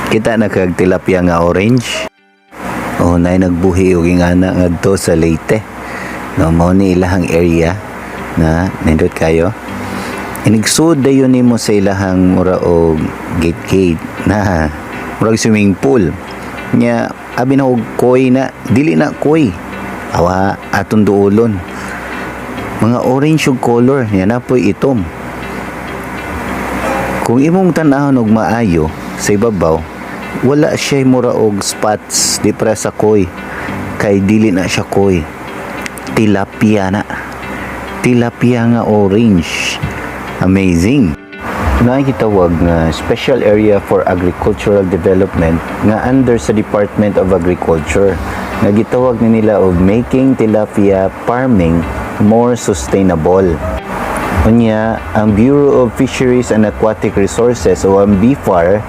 Kita na kag tilapia nga orange. Oh, nay nagbuhi og ingana ngadto sa Leyte. No, mao ni ilahang area na nindot kayo. Inigsud dayon nimo sa ilahang mura og gate gate na murag swimming pool. Nya abi na og koi na, dili na koi. Awa atong duolon. Mga orange og color, nya na po'y itom. Kung imong tan-awon og maayo sa ibabaw, wala siya mura og spots di para sa koi, kay dili na siya koi, tilapia na, tilapia nga orange. Amazing. Na gitawag nga Special Area for Agricultural Development nga under sa Department of Agriculture nga gitawag ni nila og making tilapia farming more sustainable. Unya, ang Bureau of Fisheries and Aquatic Resources o ang BFAR.